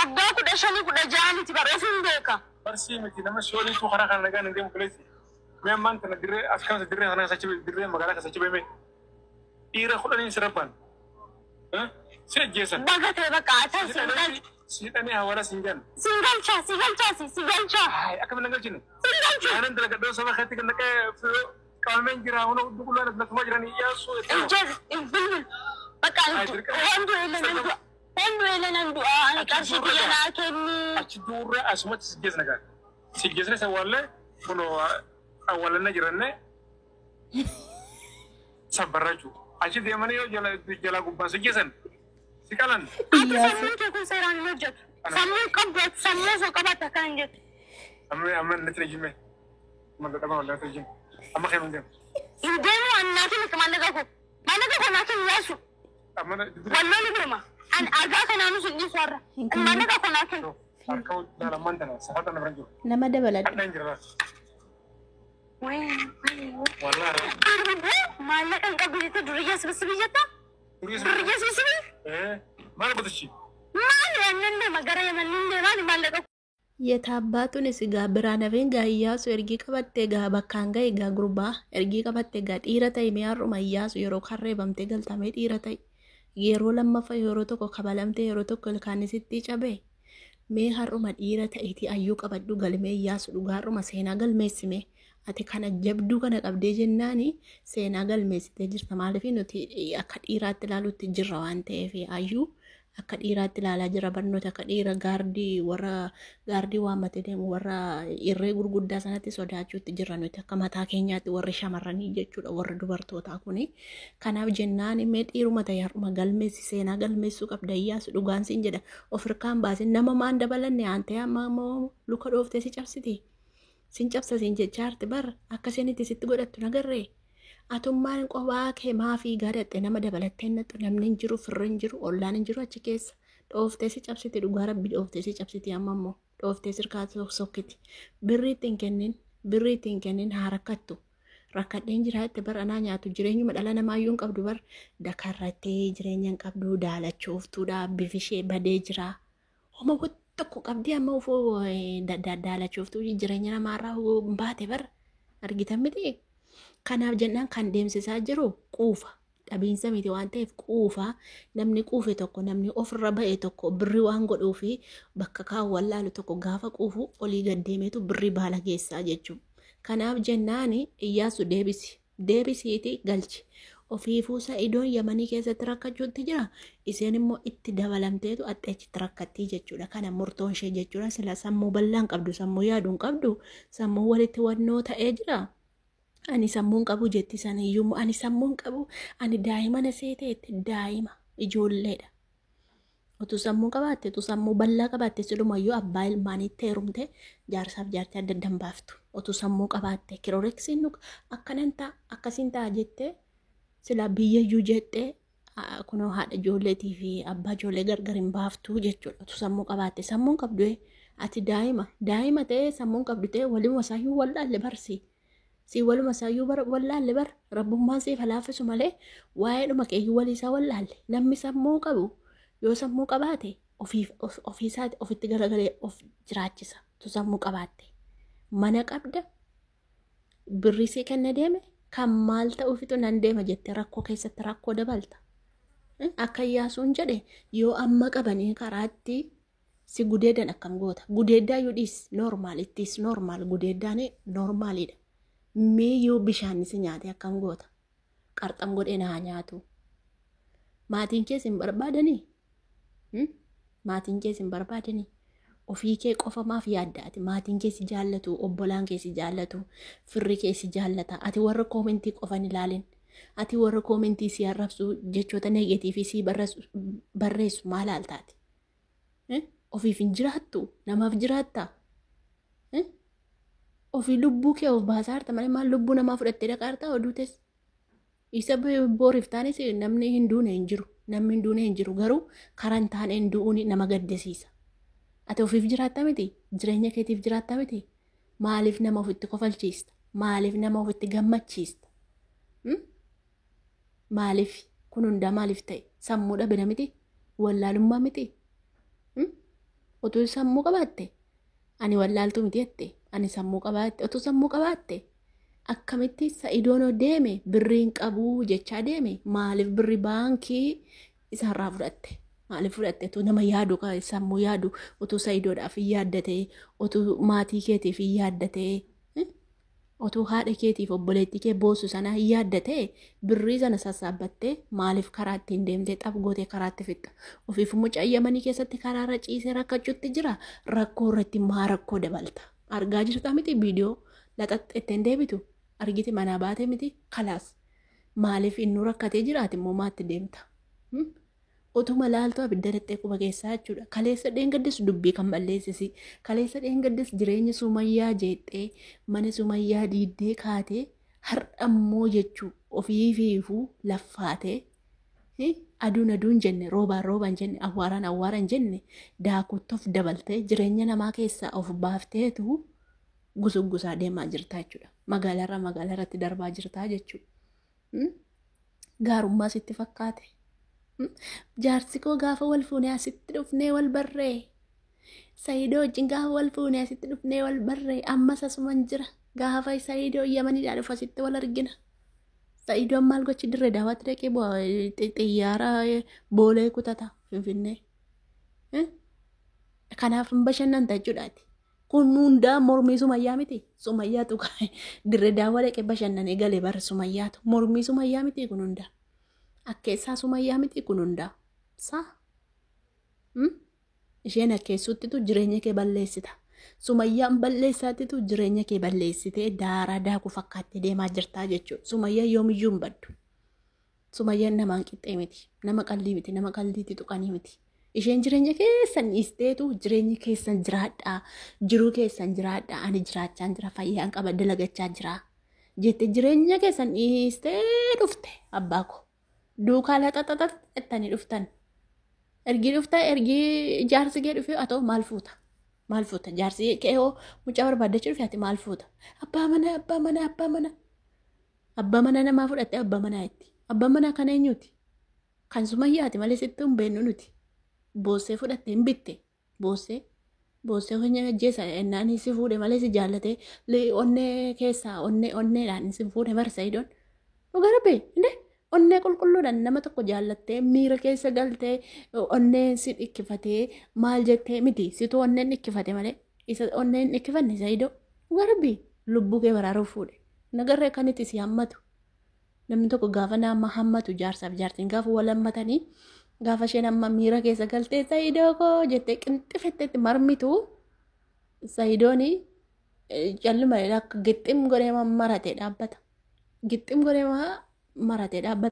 Waggaa 15 16 miti bara ofiin beeka. Barsii miti nama shooliitu karaa kana nagaan hin deemu kaleessi. Mee ammaan tana dirree as kanasa dirree kana keessa achi dirree magaalaa keessa achi beemee dhiira 10n si rabbaan. Si ajjeesan. Baga ta'e bakka atan si galcha. Si hidhanii hawala siin jedhan. Si galcha si galcha si si galcha. Hayi akkamiin nan galchine. Si galchu. Aanan dalagadhoo saba keetti kan naqee qabameen jira huna duqulaan as natumaa jiran iyyaasuu. Ijjees bilbil. Bakka hondu ele nan du'a. Hondu ele nan du'a ani qarshii kiyya naa kenni. Achi duurra asumatti si jeesna gaa. Si jeesna isa awwaallee kunoo awwaalanna jiranne sabbarra jechuudha. Achi deemanii yoo jala jalaa gubbaan si geessan si qalan. Ati sammuun kee kun seeraan hin hojjetu. Sammuu qabdu ati sammuu osoo qabaatte akkana hin jettu. Amma amma natti na jime. Amma dadhaba waldaa natti jime. Amma kee hin deemu. Hin deemu ani naa kenni maallaqa koo. Maallaqa koo naa kenni yaasu. Amma Walloo ni deema. Ani argaa kanaanuu sin dhiisu har'a. Maallaqa koo naa kenni. Harka daalammaan tana safata na bira jiru. Nama dabaladhu. Hadhaan jira laata. Wallaahi. Maallaqa hin qabdu jettee duriyyaa sibisibii jetta? Duriyyaa sibisibii? Maal gotichi? Maali annan deema gara Yemen nin deema ani maallaqa Yetaabbaatunis gaa biraan hafeen gaa Iyyaasu ergii qabatte gaa bakkaan ga'i gaa gurbaa ergii qabatte gaa dhiira ta'i mee har'uma Iyyaasu yeroo kaan reebamtee galtamee dhiira ta'i yeroo lammaffaa yeroo tokko kabalamtee yeroo tokko ilkaanni sittii cabee mee har'uma dhiira ta'iitii ayyuu qabadhu galmee Iyyaasu dhugaa har'uma seenaa galmeessi mee ati kana jabduu kana qabdee jennaani seenaa galmeessitee jirta maaliif nuti akka dhiiraatti ilaalutti jirra waan ta'eef ayyuu akka dhiiraatti ilaalaa jira barnoota akka dhiira gaardii warra gaardii waammate deemu warra irree gurguddaa sanatti sodaachuutti jirra nuti akka mataa keenyaatti warri shamarranii jechuudha warri dubartootaa kuni kanaaf jennaan mee dhiiruma ta'e har'uma galmeessi seenaa galmeessuu qabda Iyyaasu dhugaan siin jedha of hirkaan baasin nama maan dabalanne aantee amma immoo luka dhooftee si cabsiti sin cabsa siin jechaa jirti bar akka isheen itti sitti godhattu nagarree atummaan qophaa kee maa fiigaa dhaqxe nama dabalattee hin dhaqxu namni hin jiru firri hin jiru ollaan hin jiru achi keessa dhooftee si cabsiti dhugaa rabbi dhooftee si cabsiti amma immoo dhooftee sirkaa sokkiti birrii itti hin kennin birrii itti hin kennin haa rakkattu rakkadheen jira jette bar anaa nyaatu jireenyuma dhala namaayyuu hin qabdu bar dakarrattee jireenya hin qabdu daalachooftuudha bifi ishee badee jira homa tokko qabdii amma ufoo daalachooftuu jireenya namaarraa baate bar argitan miti. Kanaaf jennaan kan deemsisaa jiru quufa. Dhabiinsa miti waan ta'eef quufa. Namni quufe tokko namni ofirra ba'e tokko birri waan godhuu fi bakka kaa'u wallaalu tokko gaafa quufu olii gad deemeetu birri baala geessaa jechuudha. Kanaaf jennaan Iyyaasu deebisi. Deebisiiti galchi. Ofiifuu Sa'idoon Yamanii keessatti rakkachuutti jira. Isheen immoo itti dabalamteetu axxeechitti rakkattii jechuudha. Kana murtoon ishee jechuudha. Sila sammuu bal'aan qabdu, sammuu yaaduun qabdu, sammuu walitti wannoo ta'ee jira. Ani sammuu hin qabu jetti sana iyyuu ani sammuu hin qabu ani daa'ima na seeteetti daa'ima ijoolleedha. Utuu sammuu qabaatte utuu sammuu bal'aa qabaatte silumayyuu abbaa ilmaaniitti heerumte jaarsaaf jaartii adda addan baaftu. Utuu sammuu qabaatte kirooreksiin nu akkanan ta'a akkasiin ta'a jettee sila biyyayyuu jettee kunoo haadha ijoolleetii fi abbaa ijoollee gargar hin baaftu jechuudha. Utuu sammuu qabaatte sammuu hin qabdu ati daa'ima daa'ima ta'ee sammuu hin qabdu ta'ee waluma isaayyuu wallaalle barsi. Sii waluma isaayyuu bara wallaalle bar rabbummaan siif haa laaffisu malee waa'eedhuma keeyyuu walii isaa wallaalle namni sammuu qabu yoo sammuu qabaate ofiif ofiisaati ofitti garagalee of jiraachisa tu sammuu qabaatte mana qabda birrii sii kenne deeme kan maal ta'uufitu nan deema jette rakkoo keessatti rakkoo dabalta. Akka Iyyaasuun jedhe yoo amma qabanii karaatti si gudeedan akkam goota gudeeddaa yoo dhiis normaal ittiis normaal gudeeddaan normaalidha. Mee yoo bishaan si nyaate akkam goota qarxam godhee naa nyaatu maatiin kees hin barbaadanii maatiin kees hin barbaadanii ofii kee qofa maaf yaadda ati maatiin kee si jaallatu obbolaan kee si jaallatu firri kee si jaallata ati warra koomentii qofa hin ilaalin ati warra koomentii si arrabsu jechoota neegetiivii si barreessu maal haaltaati ofiif hin jiraattu namaaf jiraatta Ofii lubbuu kee of baasaa jirta malee maal lubbuu namaa fudhattee dhaqaa jirta oduu tees. Isa booriif taanis namni hin duune hin jiru. Namni hin duune hin jiru garuu karaa hin taaneen du'uun nama gaddisiisa. Ati ofiif jiraatta miti? Jireenya keetiif jiraatta miti? Maaliif nama ofitti kofalchiista? Maaliif nama ofitti gammachiista? Maaliif kun hundaa maaliif ta'e? Sammuu dhabina miti? Wallaalummaa miti? Utuu sammuu qabaatte ani wallaaltuu miti jette, ani sammuu qabaatte, utuu sammuu qabaatte akkamitti Sa'idoon deeme birriin qabuu jechaa deeme, maaliif birri baankii isaarraa fudhatte? Maaliif fudhatte? Utuu nama yaadu, sammuu yaadu, utuu Sa'idoodhaaf hin yaadda, utuu maatii keetiif hin yaadda, utuu haadha keetiif obboleettii kee boossu sanaa hin yaadda ta'e, birrii sana sassaabbattee maaliif karaa ittiin deemtee xab gootee karaatti fixxa? Ofiif mucaa Yamanii keessatti karaarra ciisee rakkachuutti jira. Rakkoo irratti maa rakkoo dabalta? Argaa jirta miti, viidiyoo laxaxxe ittiin deebitu argite, manaa baate miti, kalaas. Maaliif inni rakkatee jiraate immoo maatti deemta? Utuma laaltu abidda dhattee quba keessaa jechuudha. Kaleessa dheengaddis dubbii kan balleessisi. Kaleessa dheengaddis jireenya Sumayyaa jeexxee, mana Sumayyaa diiddee kaatee, har'ammoo jechuu ofii fiifuu laffaatee, aduun aduun jenne, roobaan roobaan jenne, awwaaraan awwaaraan jenne, daakutti of dabaltee jireenya namaa keessaa of baafteetu gusuggusaa deemaa jirta jechuudha. Magaalaarraa magaalaarratti darbaa jirta jechuudha. Gaarummaa sitti fakkaate. Jaarsi koo gaafa wal fuunee asitti dhufnee wal barree. Sayidoo wajjin gaafa wal fuunee asitti dhufnee wal barree, ammas asuman jira. Gaafa Sayidoo Yamaniidhaa dhufu asitti wal argina. Sayidoon maal gochi dirree daawwatti dhaqee xiyyaara boolee kutata Finfinnee. Kanaaf hin bashannanta jechuudhaati. Kun hundaa mormii Sumayyaa miti. Sumayyaatu dirree daawwa dhaqee bashannanee galee bara Sumayyaatu. Mormii Sumayyaa miti kun hundaa. Akkeessaa Sumayyaa miti kun hundaa. Saa? Isheen akkeessuttitu jireenya kee balleessita. Sumayyaan balleessaattitu jireenya kee balleessitee daaraa daakuu fakkaattee deemaa jirtaa jechuudha. Sumayyaan yoomiyyuu hin baddu. Sumayyaan namaan qixxee miti. Nama qallii miti. Nama qalliitti tuqanii miti. Isheen jireenya keessan dhiisteetu jireenya keessan jiraadhaa, jiruu keessan jiraadhaa, ani jiraachaa jira, fayyaan qaba, dalagachaa jira jette, jireenya keessan dhiistee dhufte abbaa koo. Duukaa laxaxaxaxxanii dhuftan. Ergii dhufta, ergii jaarsi kee dhufee atoo maal fuuta? Maal fuuta? Jaarsi kee hoo mucaa barbaaddachuu dhufe, ati maal fuuta? Abbaa manaa, abbaa manaa, abbaa manaa. Abbaa manaa namaa fudhattee abbaa manaa itti. Abbaa manaa kan eenyuti? Kan Sumayyaati malee sitti hin beeknu nuti. Boossee fudhattee hin bitte. Boossee. Boossee keenya ajjeesa ennaan si fuudhe malee si jaallatee onnee keessaa onnee onneedhaan si fuudhe bara Sayidoon. Dhugaa rabbi indee onnee qulqulluudhaan nama tokko jaallattee miira keessa galtee onneen si dhikkifatee maal jettee miti, situ onneen dhikkifate malee isa onneen dhikkifanne Sayidoo. Dhugaa rabbi lubbuu kee baraaruuf fuudhe. Nagarree kan itti si hammatu. Namni tokko gaafa nama hammatu, jaarsaaf jaartiin gaafa wal hammatanii, gaafa isheen amma miira keessa galtee "Sayidoo koo" jettee qinxifetteetti marmitu, Sayidoon calluma akka gixxim godhee maratee dhaabbata. Gixxim godhee maratee dhaabbata.